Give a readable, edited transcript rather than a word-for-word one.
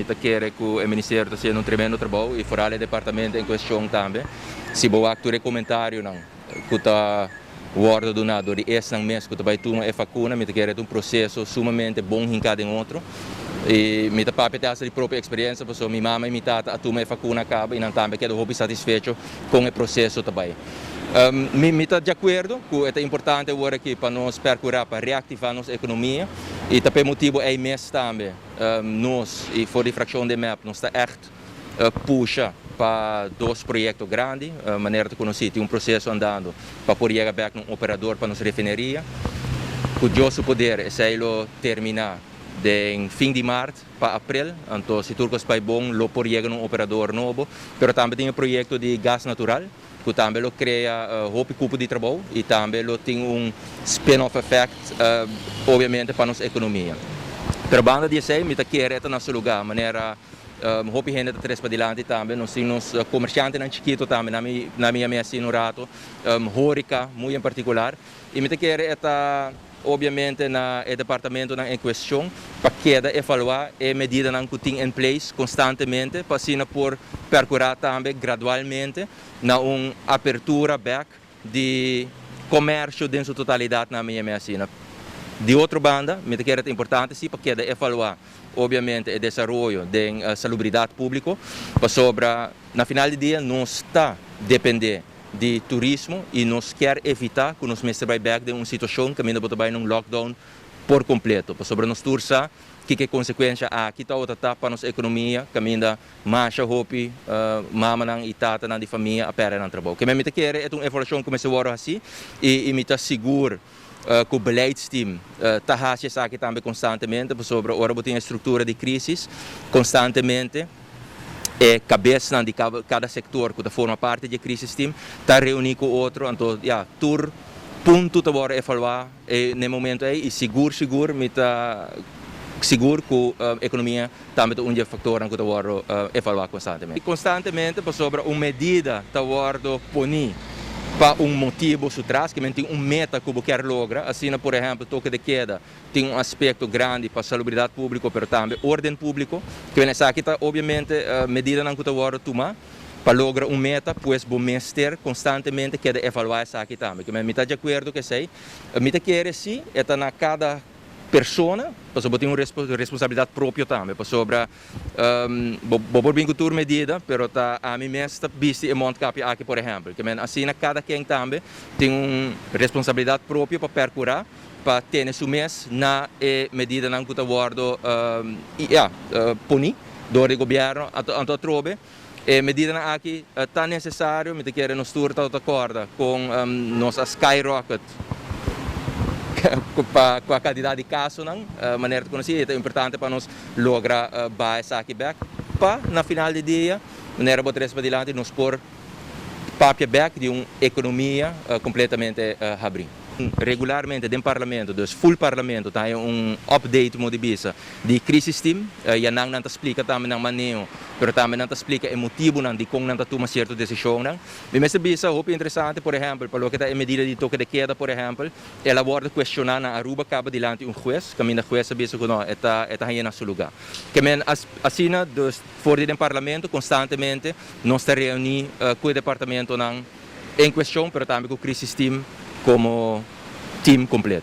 Mi ta kere ku e ministerio ta hasiendo un tremendo trabou i foral e departamento en kuestion tambe. Si bo wak tur e komentarionan ku ta wòrdu duná dor di esnan mes ku ta bai tuma e vakuna, mi ta kere ta un proseso sumamente bon hinká den otro. I mi ta papia te hasta di propio eksperensia pasobra mi mama i mi tata a tuma e vakuna kaba i nan tambe a keda hopi satisfecho kon e proseso ta bai. Mi ta di akuerdo ku e ta importante awor aki pa nos perkurá pa reaktivá nos ekonomia i ta pa e motibu ei mes tambe nos i for di frakshon di mep nos ta ègt pusha pa dos proyekto grandi. Manera ta konosí tin un proseso andando pa por yega bèk na un operador pa nos refineria. Ku Dios su poder esei lo terminá den fin di mart pa aprel, anto si tur kos bai bon lo por yega na un operador nobo. Pero tambe tin e proyekto di gas natural ku tambe lo krea hopi kupo di trabou i tambe lo tin un spin-off effect obviamente pa nos ekonomia. Pero banda di esei mi ta kere e ta na su lugá manera hopi hende ta tres padilanti tambe. Nos tin nos komershantenan chikito tambe na mi na mi yam'é asina un rato, horeca muy en partikular i mi ta kere e ta obviamente na e departamentonan en cuestion pa keda evalua e medidanan cu tin en place constantemente pa asina por percura tambe gradualmente na un apertura bek di comercio den su totalidad na mi asina. Di otro banda, mi ta kere ta importante si pa keda evalua obviamente e desaroyo den salubridad publico, pasobra na final di dia nos ta depende di turismo y nos kier evita cu nos mester bay bek den un situacion caminda bo ta bay na un lockdown por completo, pasobra nos tur sa kico e consecuencia aki tabata ta pa nos economia, caminda masha hopi mamanan y tatanan di famia a perde nan trabou. Keme mi ta kere e ta un evaluacion cu mester worde haci y mi ta sigur cu beleidsteam ta haci esaki tambe constantemente, pasobra ora bo tin e structura di crisis constantemente e cabesnan di cada sector cu ta forma parti di e crisisteam ta reuni cu otro, anto ya tur punto ta worde evalua n'e momento ey y sigur sigur mi ta sigur cu economia tambe ta un di e factornan cu ta worde evalua constantemente. Constantemente pasobra un medida ta worde poni pa un motibo su tras, ke men tin un meta cu bo kier logra, asina por ehempel toke de keda tin un aspecto grandi pa salubridad publico pero tambe orden publico, ke men esaki ta obviamente medidanan cu ta worde tuma pa logra un meta, pues bo mester constantemente keda evalua esaki tambe. Ke men mi ta di acuerdo cu esey, mi ta kere si e ta na cada persona, pasobra bo tin un responsabilidad propio tambe, pasobra bo por bin cu tur medida, pero ta ami mes ta bisti e mondkapje aki por ehempel. Ke men asina cada ken tambe tin un responsabilidad propio pa percura pa tene su mes na e medidanan cu ta wordo ya poni door di gobierno. Anto atrobe e medidanan aki ta necesario, mi ta kere nos tur ta acorda con nos a skyrocket pa cu a cantidad di casonan manera ta conoci, e ta importante pa nos logra baha esaki bek pa na final di dia manera bo trece padilanti nos por papia bek di un economia completamente habri. Regularmente den Parlamento, dus full Parlamento ta haña un update mo di bisa di crisis team. Ya nan nan ta splica tambe nan maneho, pero tambe nan ta splica e motibonan dicon nan ta tuma cierto decisionnan. Mi mester bisa hopi interesante, por ehempel, pa loke ta e medida di toke de keda, por ehempel, el a wordo cuestiona na Aruba caba dilanti un huez, caminda huez a bisa cu no, e ta e ta haña na su lugar. Ke men asina, dus for di den Parlamento constantemente nos ta reuni cu e departamentonan en cuestion, pero tambe cu crisis team como team completo.